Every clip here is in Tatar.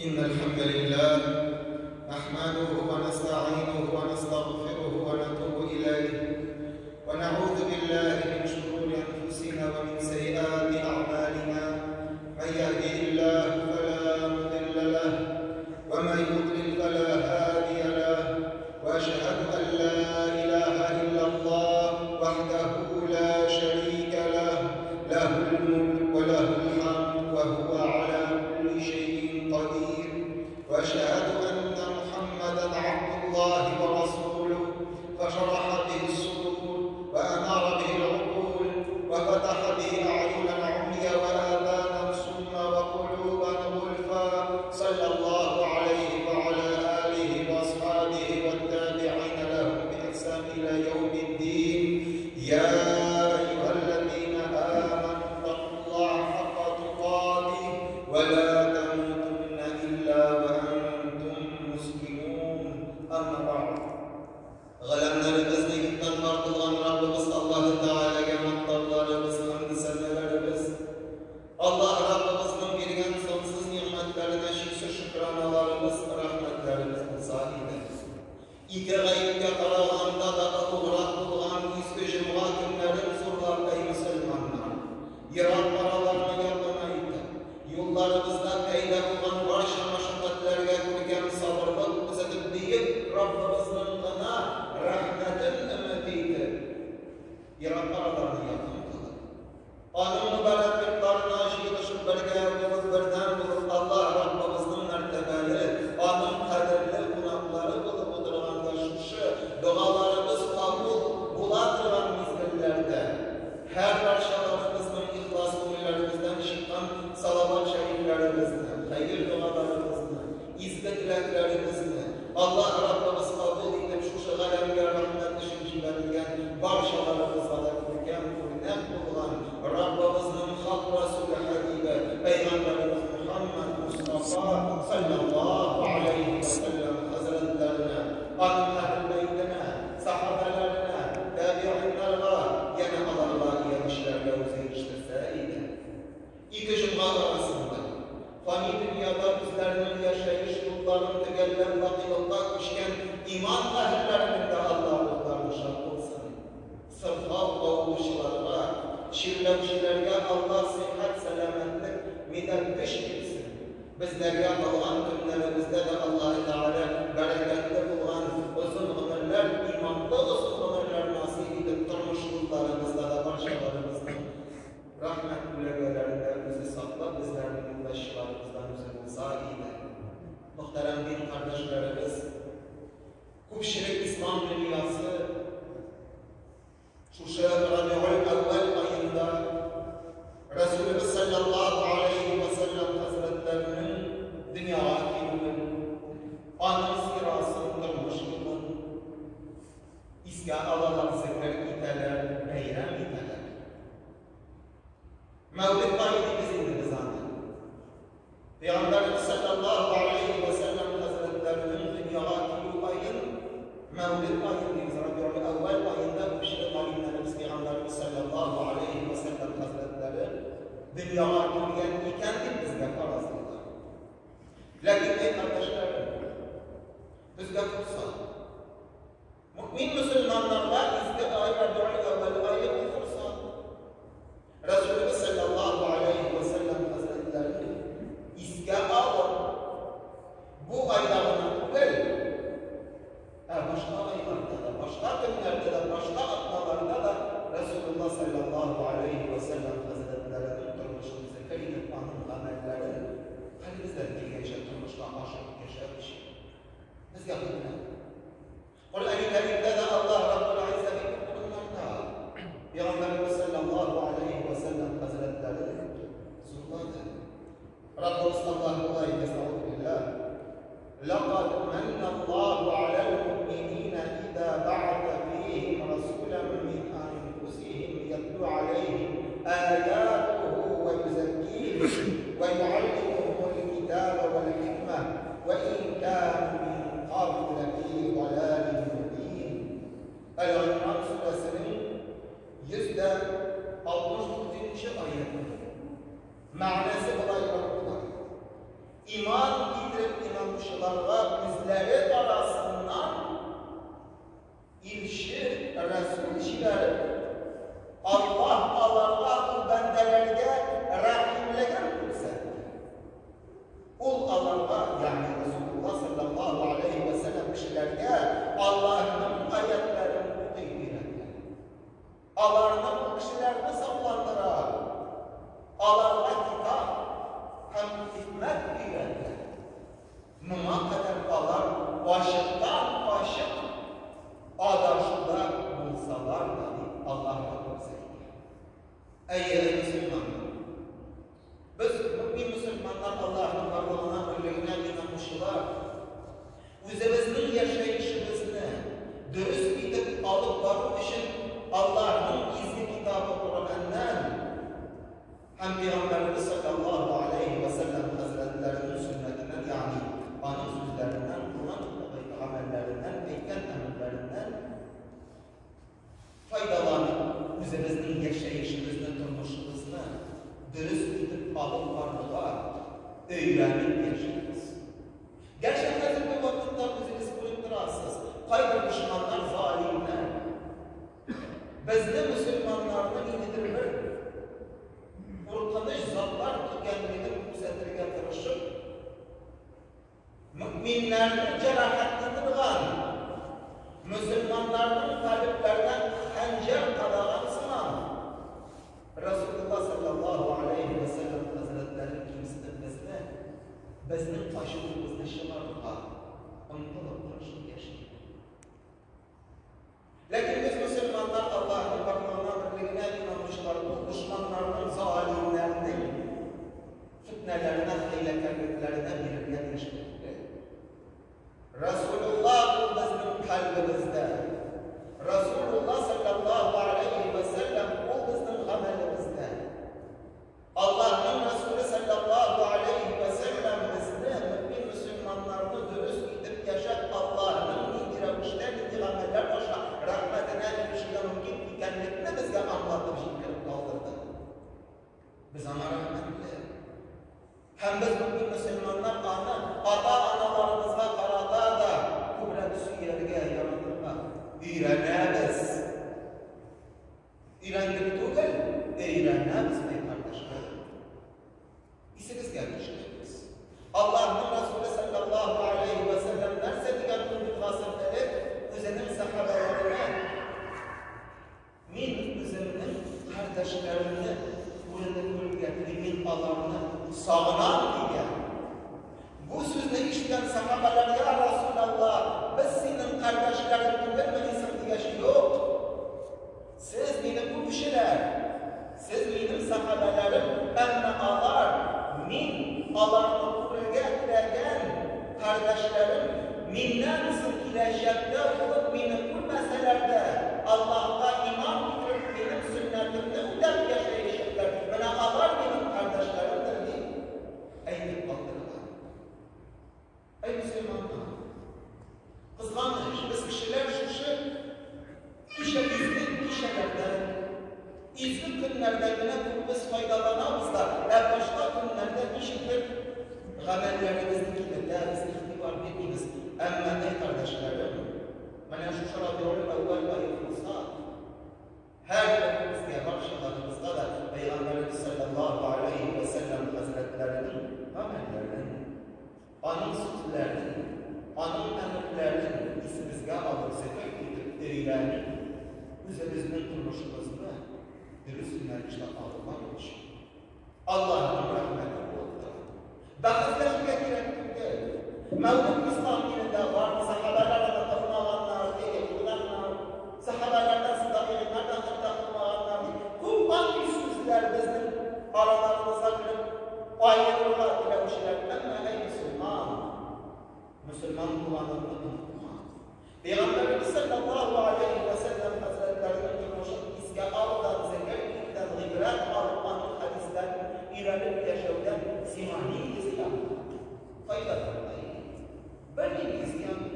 إن الحمد لله نحمده ونستعينه ونستغفره ونتوب إليه ونعوذ بالله من شرور أنفسنا ومن سيئات أعمالنا من يهده الله فلا مضل له ومن يضلل فلا هادي له وأشهد أن لا إله إلا الله وحده لا شريك له له الملك وله الحمد وهو على كل شيء قدير وأشهد أن محمدا عبد الله ورسوله فشرح به الصدور وأنار به العقول وفتح به أعينا عميا وآذانا صما وقلوبا غلفا صلى الله عليه وعلى آله وأصحابه والتابعين لهم بإحسان إلى يوم الدين. يا أيها الذين آمنوا اتقوا الله حق تقاته ولا تموتن إلا وأنتم مسلمون. أما بعد. Галәмнәребезне юктан бар кылган Раббыбыз Аллаһы Тәгаләгә мактауларыбыз, хәмде-сәналарыбыз, Аллаһ Раббыбызның биргән сансыз нигъмәтләренә чиксез шөкраналарыбыз, рәхмәтләребез булса иде. Ике гаеткә караганда да олуграк булган изге җомга көннәрен зурлап, әй мөселманнар, ерак араларны якынайтып, юлларыбызда пәйда булган барча мәшәкатьләргә күркәм сабырлык күрсәтеп, бөек Раббыбызның гына рәхмәтен өмет итеп, ерак араларны якын кылып, аның мөбарәк йортларына җыелышып бергә булып, бердәм булып, Аллаһ Раббыбызның мәртәбәле, аның кадерле кунаклары булып утырганда шушы догаларыбыз кабул була торган мизгелләрдә һәр барчаларыбызның ихлас күңелләребездән чыккан салават шәрифләребезне, хәер догаларыбызны, изге теләкләребезне Аллаһ Раббыбыз кабул итеп, шушы галәмгә рәхмәт өчен җибәрелгән барчаларыбызга да күркәм үрнәк булган Раббыбызның хак Расулы Хәбибе, Пәйгамбәребез Мухаммад Мустафа саллаллаһу алейһи вә сәлләм хәзрәтләренә, аның әһел бәйтенә, сахабәләренә, тәбигыйннарга, янә аларга иярүчеләргә үзе ирештерсә иде. Ике җомга арасында фани дөньяда үзләренең яшәеш юлларын төгәлләп бакыйлыкка күчкән иман әһелләренең дә Аллаһ рухларын шат кылсын. Сырхау авыручыларга, чирләүчеләргә Аллаһ сихәт, сәламәтлек, медәт көч бирсен. Безләргә калган көннәребездә дә Аллаһы Тәгалә бәрәкәтле булган озын гомерләр, иманлы озын гомерләр насыйп итеп, тормыш юлларыбызда да барчаларыбызның рәхмәт күләгәләрендә үзе саклап, безләрнең юлдашчыларыбыздан үзе булса иде. Мөхтәрәм дин кардәшләребез, күпчелек ислам дөньясы шушы Рабиуль әүвәл аенда Расулыбыз саллаллаһу алейһи ва саллям хәзрәтләренең дөньяга килүен, аның сирасын, тормыш юлын искә алалар, зикер итәләр, бәйрәм итәләр. Мәүлид ае дибез инде без аны. Пәйгамбәребез саллаллаһу алейһи ва саллям хәзрәтләренең дөньяга килү аен Мәүлид ае дибез. Рабиуль әүвәл аенда күпчелек галимнәребез Пәйгамбәребез саллаллаһу алейһи ва саллям хәзрәтләре дөньяга килгән икән дип безгә фаразлыйлар. Ләкин, әй кардәшләрем, безгә форсат. Мөэмин мөселманнарга изге ай Рабиуль әүвәл ае ул форсат. Расулыбыз саллаллаһу алейһи ва саллям хәзрәтләрен искә алып, бу айда гына түгел, ә башка айларда да, башка көннәрдә дә, башка атналарда да Расулулла саллаллаһу алейһи ва саллям хәзрәтләренең тормышын зикер итеп, аның гамәлләрен хәлебездән килгәнчә тормышка ашырып яшәү өчен безгә күренә. Коръәни Кәримдә дә Аллаһ Раббул Иззә бик күп урыннарда Пәйгамбәребез саллаллаһу алейһи ва саллям хәзрәтләрен зурлады. Раббыбыз Аллаһ болай әйтә, билләһ. Лақад манналлаһу алал муъминина иза ба'ата фихим расулан мин анфусихим ятлу алейһим аятуху ва юзаккихим ва юаллимухумул китаба вал хикмә ва ин кану мин кабл ләфи далалин мубин. Әл-Имран сүрәсенең 164 нче аяте. Мәгънәсе болайрак була. Иман китереп инанучыларга үзләре арасыннан илче, рәсүл җибәреп, Аллаһ аларга, ул бәндәләргә рәхимлеген күрсәтте. Ул аларга, ягъни Расулулла саллаллаһу алейһи вә сәлләм кешеләргә Аллаһның аятләрен укый өйрәтә. Аларны ул кешеләрне сакландыра, аларга китап һәм хикмәт өйрәтә. Моңа кадәр алар ачыктан-ачык адашуда булсалар да, дип Аллаһ Раббыбыз әйтә. Әйе, әй мөселманнар! Без, мөэмин мөселманнар, Аллаһның барлыгына, берлегенә инанучылар, үзебезнең яшәешебезне дөрес итеп алып бару өчен Аллаһның изге китабы Коръәннән һәм Пәйгамбәребез саллаллаһу алейһи вә сәлләм хәзрәтләренең сөннәтеннән, ягъни аның сүзләреннән, кылган гамәлләреннән, әйткән әмерләреннән файдаланып, үзебезнең яшәешебезне, тормышыбызны дөрес итеп алып барырга өйрәнеп яшибез. Гәрчә хәзерге вакытта үзегез күреп торасыз, кайбер дошманнар, залимнәр безне мөселманнарны ниндидер бер куркыныч затлар икәнлеген күрсәтергә тырышып, мөэминнәрне җәрәхәтли торган, мөселманнарның калебләренә хәнҗәр кадаган сыман, Расулулла саллаллаһу алейһи вә сәлләм хәзрәтләрен кимсетеп безне, безнең ачуыбызны чыгарырга омтылып тырышып яши. Ләкин без мөселманнар Аллаһның барлыгына, берлегенә инанучылар, ул дошманнарның, залимнәрнең фетнәләренә, хәйләкәрлекләренә бирелгән тиеш түгел. Расулулла ул безнең кальбебездә. Расулулла саллаллаһу алейһи вә сәлләм ул безнең гамәлебездә. Аллаһның Расуле саллаллаһу алейһи вә сәлләм безне, мөэмин мөселманнарны дөрес итеп яшәп, Аллаһның нинди рәвештә, нинди гамәлләр аша рәхмәтенә ирешергә мөмкин икәнлекне безгә аңлатып җиткереп калдырды. Без аңа рәхмәтле. Һәм без мөэмин мөселманнар аны ата-аналарыбызга карата да күбрәк сөяргә, яратырга өйрәнәбез. Өйрәндек түгел, өйрәнәбез, ди кардәшләр. Исегезгә төшерегез. Аллаһның Расулы саллаллаһу алейһи вә сәлләм нәрсә дигән 14 гасыр элек үзенең сахабаларына? Мин үземнең кардәшләремне күренеп күрергә телим, мин аларны сагынам дигән. Бу сүзне ишеткән сахабалар, Я Расулаллаһ, без синең кардәшләрең түгелмени соң дигәч, Юк! Сез мине күрүчеләр, сез минем сахабәләрем, әмма алар, мин аларны күрергә теләгән кардәшләрем, миннән соң киләчәктә булып мине күрмәсәләр дә, Аллаһка иман китереп, минем сөннәтемне үтәп яшәячәкләр, менә алар минем кардәшләремдер, дип әйтеп калдырган. Әй мөселманнар! Кызганыч, без кешеләр шушы кичә изге кичәләрдән, изге көннәрдән генә күбебез файдаланабыз да, ә башка көннәрдә ничектер гамәлләребезне киметәбез, игътибар бирмибез. Әмма, әй кардәшләрем, менә шушы Рабиуль әүвәл ае булса, Һәрберебезгә, барчаларыбызга да Пәйгамбәребез салләллаһу аләйһи вә сәлләм хәзрәтләренең гамәлләрен, аның сүзләрен, аның әмерләрен исебезгә алып, зекер итеп, өйрәнеп, үзебезнең тормышыбызны дөрес юнәлештә алып бару өчен Аллаһның рәхмәте булып тора. Бәхәсләшергә кирәк түгел. Мәүлид ислам динендә бар, сәхабәләр аны кылмаганнар, теге кылганнар. Сәхабәләрдән соң табигыйннар да хәтта кылмаганнар дип, күп андый сүзләр безнең араларыбызга кереп аерырга теләүчеләр. Әмма әй мөселман, мөселман булганыңны онытма. Пәйгамбәребез салләллаһу галәйһи вә сәлләм хәзрәтләренең тормышын искә алудан, зекер итүдән гыйбрәт алып, аның хәдисләрен өйрәнеп яшәүдән сиңа нинди зыян? Файда булмый. Бернинди зыян юк.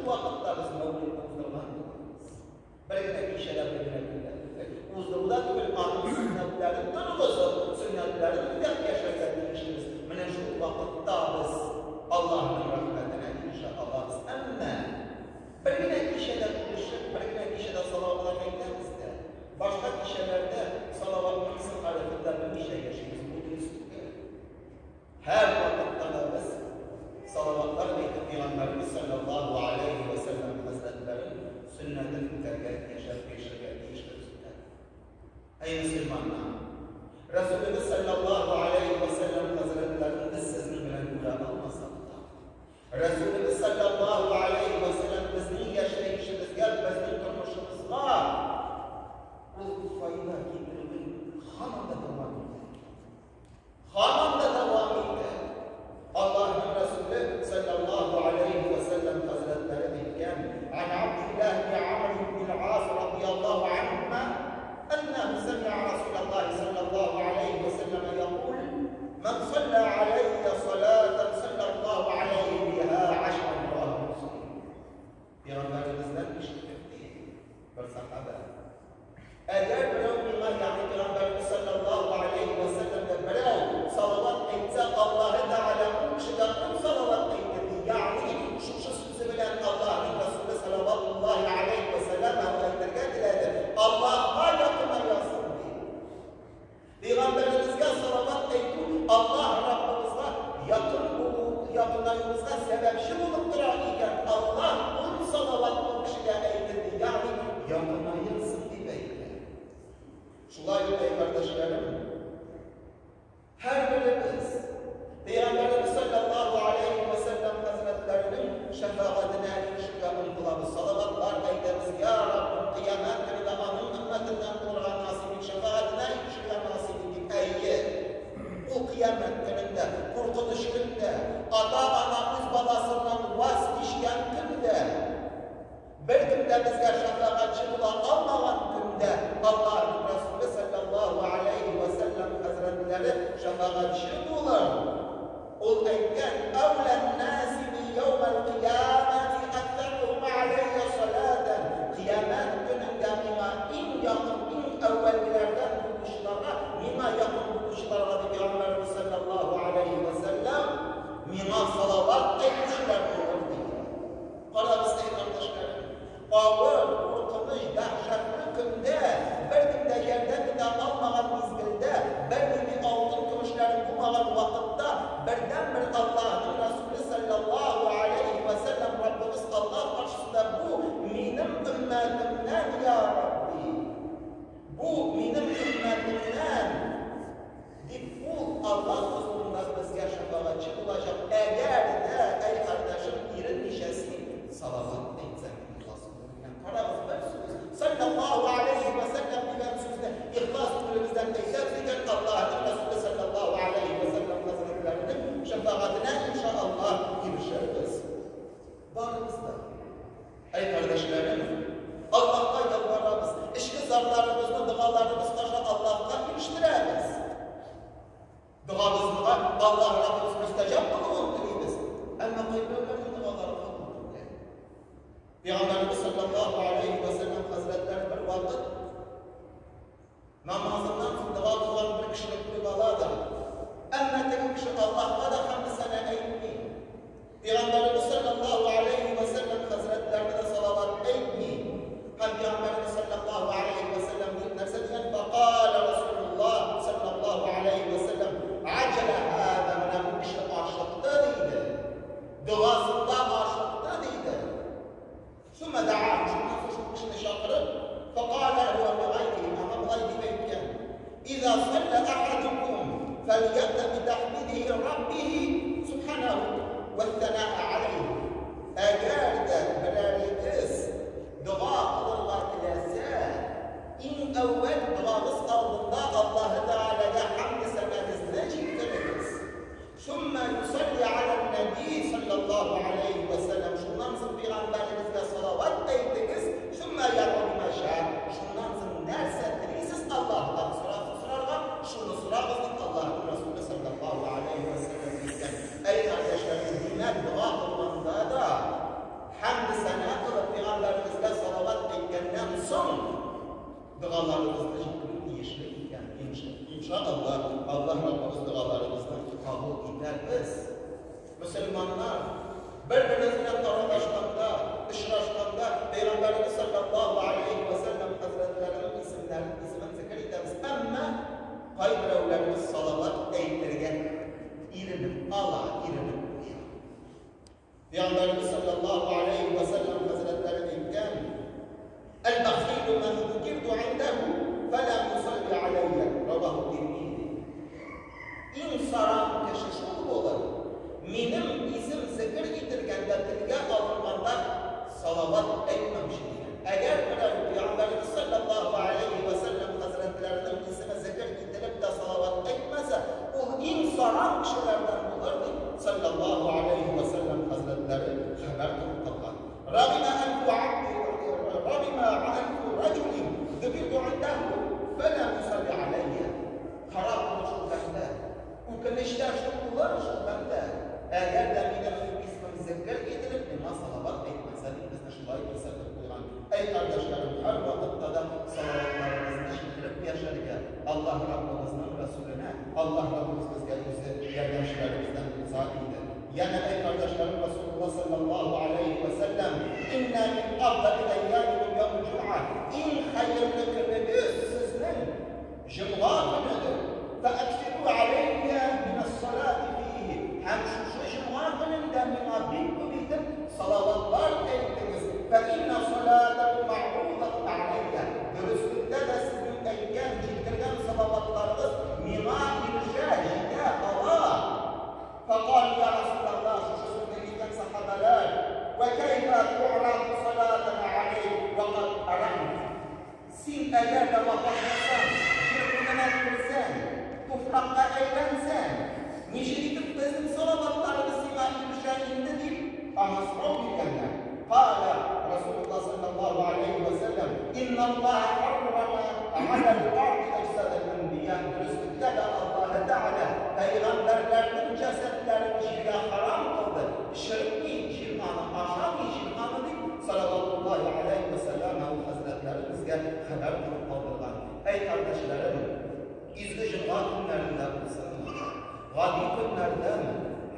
вакытта без мәүлидне уздырган булабыз. Бер генә кичәдә, бер генә көндә түгел. Уздыруда түгел, аның сөннәтләрен торгызып, сөннәтләрен үтәп яшәргә тиешбез. Менә шул вакытта без Аллаһның рәхмәтенә ирешә алабыз. Әмма бер генә кичәдә күрешеп, бер генә кичәдә салаватлар әйтәбез дә, башка кичәләрдә салаватның с хәрефен дә белмичә яшибез. Бу дөрес түгел. Һәрвакытта да без салаватлар әйтеп Пәйгамбәребез салләллаһу аләйһи вә сәлләм хәзрәтләрен сөннәтен үтәргә, яшәп яшәргә тиешлебез үтә. Әй мөселманнар! Рәсүлебез салләллаһу аләйһи вә сәлләм хәзрәтләрен без сезнең белән күрә алмасак та, Рәсүлебез салләллаһу аләйһи вә сәлләм безнең яшәешебезгә, безнең тормышыбызга ул файда китерүен һаман да дәвам итә. Һаман да дәвам итә. Аллаһның Рәсүле салләллаһу аләйһи вә сәлләм хәзрәтләре әйткән, Ан Абдиллаһ ибн Амр ибн аль-Ас радыяллаһу анһума, әннәһу сәми'ә Расулаллаһи салләллаһу аләйһи вә сәлләмә якул, Мән саллә аләйя салатан салләллаһу аләйһи биһа ашран раваһу Муслим. Пәйгамбәребездән ишеттек, ди бер сахабә. Әгәр берәү миңа, ягъни Пәйгамбәребез салләллаһу галәйһи вә сәлләмгә берәү салават әйтсә, Аллаһы Тәгалә ул кешегә ун салават әйтер, ди. Ягъни шушы сүзе белән Аллаһның Рәсүле салаватуллаһи галәйһи вә сәлләм аңа әйтергә теләде, Аллаһка якынаясың, ди. Пәйгамбәребезгә салават әйтү Аллаһ Раббыбызга якын булу, якынаюыбызга сәбәпче булып тора икән, Аллаһ ун салават ул кешегә әйтер ди, ягъни якынаерсың дип әйтә. Шулай ук, әй кардәшләрем, һәрберебез Пәйгамбәребез салләллаһу аләйһи вә сәлләм хәзрәтләренең шәфәгатенә ирешергә омтылабыз, салаватлар әйтәбез, Йа Раббым, кыямәт көнендә аның өммәтеннән булырга насыйп ит, шәфәгатенә ирешергә насыйп ит, дип. Әйе, ул кыямәт көнендә, куркыныч көндә, ата-ана үз баласыннан ваз кичкән көндә, Беркем дә безгә шәфәгатьче була алмаган көндә Аллаһның Рәсүле салләллаһу галәйһи вә сәлләм хәзрәтләре шәфәгатьче булыр. Ул әйткән, Әүлән наси би яүмәл кыямәти әксәрүһүм галәйя саләтән, Кыямәт көнендә миңа иң якын, иң әүвәлгеләрдән булучыларга, миңа якын булучыларга, ди Пәйгамбәребез салләллаһу галәйһи вә сәлләм, миңа салават әйтүчеләр булыр, дигән. Карагыз, әй кардәшләрем, авыр, куркыныч, дәһшәтле көндә, беркем дә ярдәм итә алмаган мизгелдә, бернинди алтын-көмешләрең булмаган вакытта, бердәнбер Аллаһның Рәсүле салләллаһу галәйһи вә сәлләм Раббыбыз Аллаһ каршысында бу минем өммәтемнән, йа Рабби, бу минем өммәтемнән, Дип ул Аллаһ хозурында безгә шәфәгатьче булачак, әгәр дә, әй кардәшем, иренмичә син салават әйтсәң ихлас күңел белән. Карагыз, бер сүз, салләллаһу галәйһи вә сәлләм дигән сүзне ихлас күңелебездән әйтәбез икән, Аллаһның Рәсүле салләллаһу галәйһи вә сәлләм хәзрәтләренең шәфәгатенә, иншаАллаһ, ирешербез. Барыбыз да. Әй кардәшләрем, Аллаһка ялварабыз, эчке зарларыбызны догаларыбыз аша Аллаһка ирештерәбез. Догабызга Аллаһ Раббыбыз мөстәҗаб кылуын телибез. Әмма кайберәүләрнең догалары кабул түгел. Пәйгамбәребез саллаллаһу алейһи ва сәлләм хәзрәтләре бер вакыт Намазыннан соң дога кылган бер кешене күреп ала да, әмма теге кеше Аллаһка да хәмде-сәна әйтми, Пәйгамбәребез салләллаһу галәйһи вә сәлләм хәзрәтләренә дә салават әйтми. Һәм Пәйгамбәребез салләллаһу галәйһи вә сәлләм нәрсә дигән? Фәкалә Расулуллаһ салләллаһу галәйһи вә сәлләм, Аҗәлә һәза, менә бу кеше ашыкты, диде. Догасында ашыкты, диде. Сумма дааху, шуннан соң шул кешене чакырып, фәкалә ләһү әү лигайриһи, аңа болай дип әйткән, Иза саллә әхәдүкүм, фәлйәбдә битәхмидиһи раббиһи. Пәйгамбәребезгә салават әйткәннән соң догаларыбызны җиткерү тиешле икән. Иншаллаһ, Аллаһ Раббыбыз догаларыбызны кабул итәрбез. Мөселманнар бер-беребез белән аралашканда, очрашканда Пәйгамбәребез саллаллаһу алейһи ва сәлләм хәзрәтләренең исемнәрен, исемен зикер итәбез. Әмма кайберәүләребез салават әйтергә иренеп ала, иренеп куя. Пәйгамбәребез саллаллаһу алейһи ва сәлләм хәзрәтләре әйткән: "Әл-бахилу ман зукирту индәһу фәләм юсалли алейя". Раваху Тирмизи. Иң саран кеше шул булыр, минем исем зикер ителгәндә, телгә алынганда салават әйтмәүче дигән. Әгәр берәү Пәйгамбәребез саллаллаһу алейһи ва сәлләм хәзрәтләренең исеме зикер ителеп тә салават әйтмәсә, ул иң саран кешеләрдән булыр дип саллаллаһу алейһи ва сәлләм хәзрәтләре хәбәр кылып калган. Рагима әнфу абди рагима әнфу раҗулин зукирту индәһу фәләм юсалли алейя. Харап булыр шул бәндә. Үкенеч тә шул булыр шул бәндә. Әгәр дә минем исемем зикер ителеп, миңа салават әйтмәсә, дип безне шулай кисәтеп куйган. Әй, кардәшләрем, һәрвакытта да салаватларыбызны җиткереп яшәргә, Аллаһ Раббыбызның Рәсүленә, Аллаһ Раббыбыз безгә үзе ярдәмчеләребездән булса иде. Янә, әй, кардәшләрем, Расулулла саллаллаһу алейһи вә сәлләм, Иннә мин афдали әййамикум яумул җумъа, иң хәерле көнегез сезнең җомга көнедер. Фәәксиру алейя минәс-салати фиһи, һәм шушы җомга көнендә миңа бик күп итеп салаватлар әйтегез. Фәиннә салатакум мәгърузатун алейя, дөреслектә дә сезнең әйткән, җиткергән салаватларыгыз миңа ирешә, җитә ала. Фәкалу я Расулаллаһ, шушы сүзне әйткән сахабәләр, вә кәйфә ту'раду салатана алейк вә кад арамт. Син әгәр дә вафатлансаң, җир куенына керсәң, туфракка әйләнсәң, ничек итеп безнең салаватларыбыз сиңа ирешә инде, дип, аңа сорау биргәннәр. Калә Расулуллаһ саллаллаһу алейһи вә сәлләм, Инналлаһа харрама галәл-арди әҗсадәл әнбия, дөреслектә дә Аллаһы Тәгалә пәйгамбәрләрнең җәсәдләрен җиргә харам кылды, черетми җир аны, ашамый җир аны, дип, салаватуллаһи алейһи вә сәлләмәһү хәзрәтләре безгә хәбәр кылып калдырган. Әй, кардәшләрем, изге җомга көннәрендә булсынмы, гади көннәрдәме,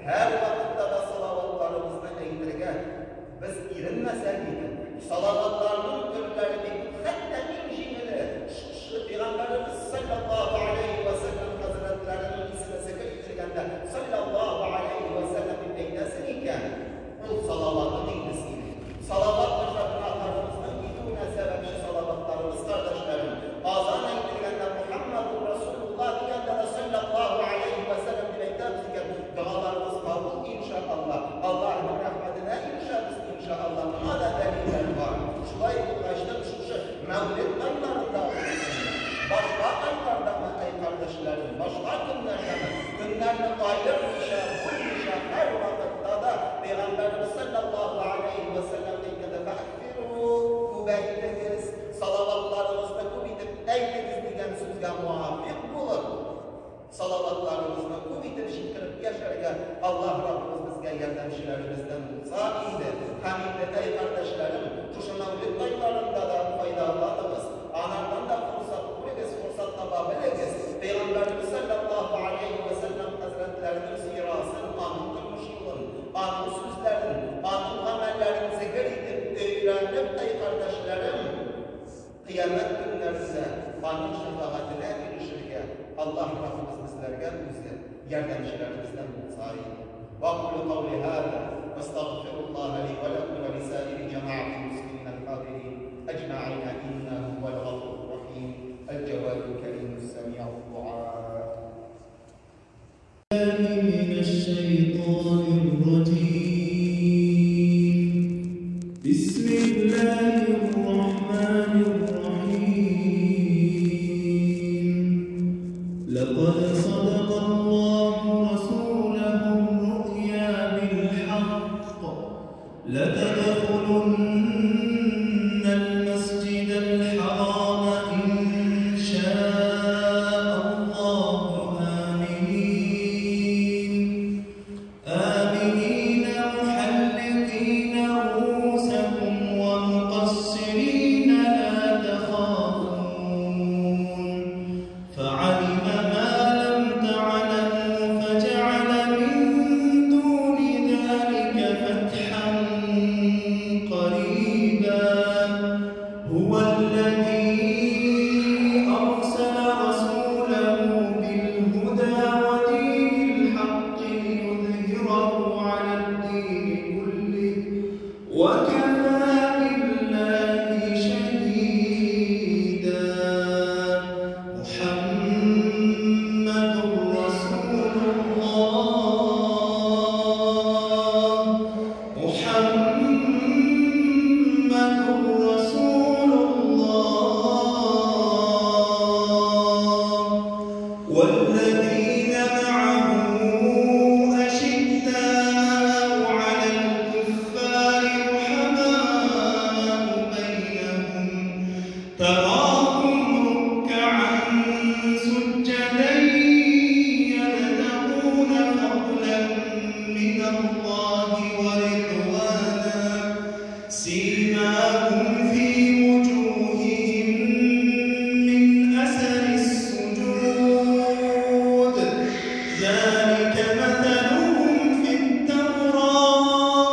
һәрвакытта да салаватларыбызны әйтергә без иренмәсәк иде. Салаватларның төрләре бик күп, хәтта иң җиңеле, шушы Пәйгамбәребез салләллаһу алейһи вә сәлләм хәзрәтләренең исеме зикер ителгәндә салләллаһу алейһи вә сәлләм дип әйтәсең икән, ул салаватың инде синең. Салават аша гөнаһларыбызның китүенә сәбәпче салаватларыбыз, кардәшләрем. Азан әйтелгәндә Мухаммадур Расулуллаһ дигәндә дә салләллаһу алейһи вә сәлләм дип әйтәбез икән, догаларыбыз кабул, иншааллаһ. Аллаһның рәхмәтенә ирешәбез, иншааллаһ. Моңа да дәлилләр бар. Шулай булгачтын, шушы Мәүлид айларында булсынмы, башка айлардамы, әй кардәшләрем, башка көннәрдәме, көннәрне аермыйча, бүлмичә, һәрвакытта да Пәйгамбәребез салләллаһу алейһи вә сәлләм әйткәндә, Фәәкфиру, күбәйтегез, салаватларыгызны күп итеп әйтегез дигән сүзгә муафикъ булып, салаватларыбызны күп итеп җиткереп яшәргә Аллаһ Раббыбыз безгә ярдәмчеләребездән булса инде. Һәм инде, әй кардәшләрем, шушы Мәүлид айларында да файдаланыгыз, анардан да форсат күрегез, форсат таба белегез, Пәйгамбәребез салләллаһу алейһи вә сәлләм хәзрәтләренең сирасын, аның тормыш юлын, аның сүзләрен, аның гамәлләрен зикер итеп, өйрәнеп, әй кардәшләрем, Кыямәт көннәрендә Аның шәфәгатенә ирешергә Аллаһ Раббыбыз безләргә Үзе ярдәмчеләребездән булса иде. Вәкулу каули һаза, вәстәгъфируллаһа ли вә ләкум вә лисаири җәмәгатил муслимин әл-хадирин әҗмәгыйнә иннәһу һуәл гафурур рахим, әл-җәвадул кәрим, сәми'уд дуа. من الشيطان الرجيم. بسم الله الرحمن الرحيم. لقد صدق الله رسوله الرؤيا بالحق، لتدخلن المسجد الحرام إن شاء الله آمنين محلقين رؤوسكم ومقصرين سيماهم في وجوههم من أثر السجود. ذلك مثلهم في التوراة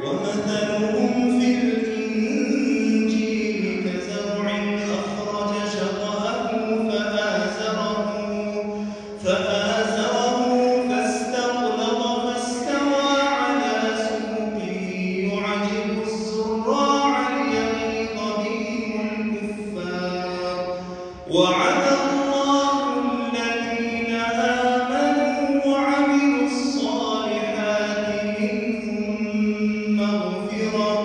ومثلهم في الإنجيل كزرع أخرج شطأه فآزره فاستغلظ فاستوى على سوقه يعجب الزراع ليغيظ بهم الكفار. وعد الله الذين آمنوا وعملوا الصالحات منهم مغفرة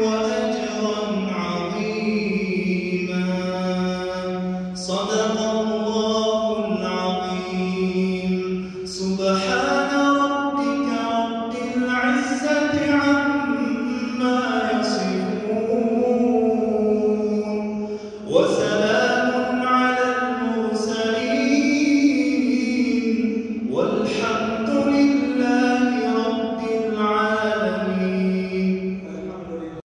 وأجرا عظيما. صدق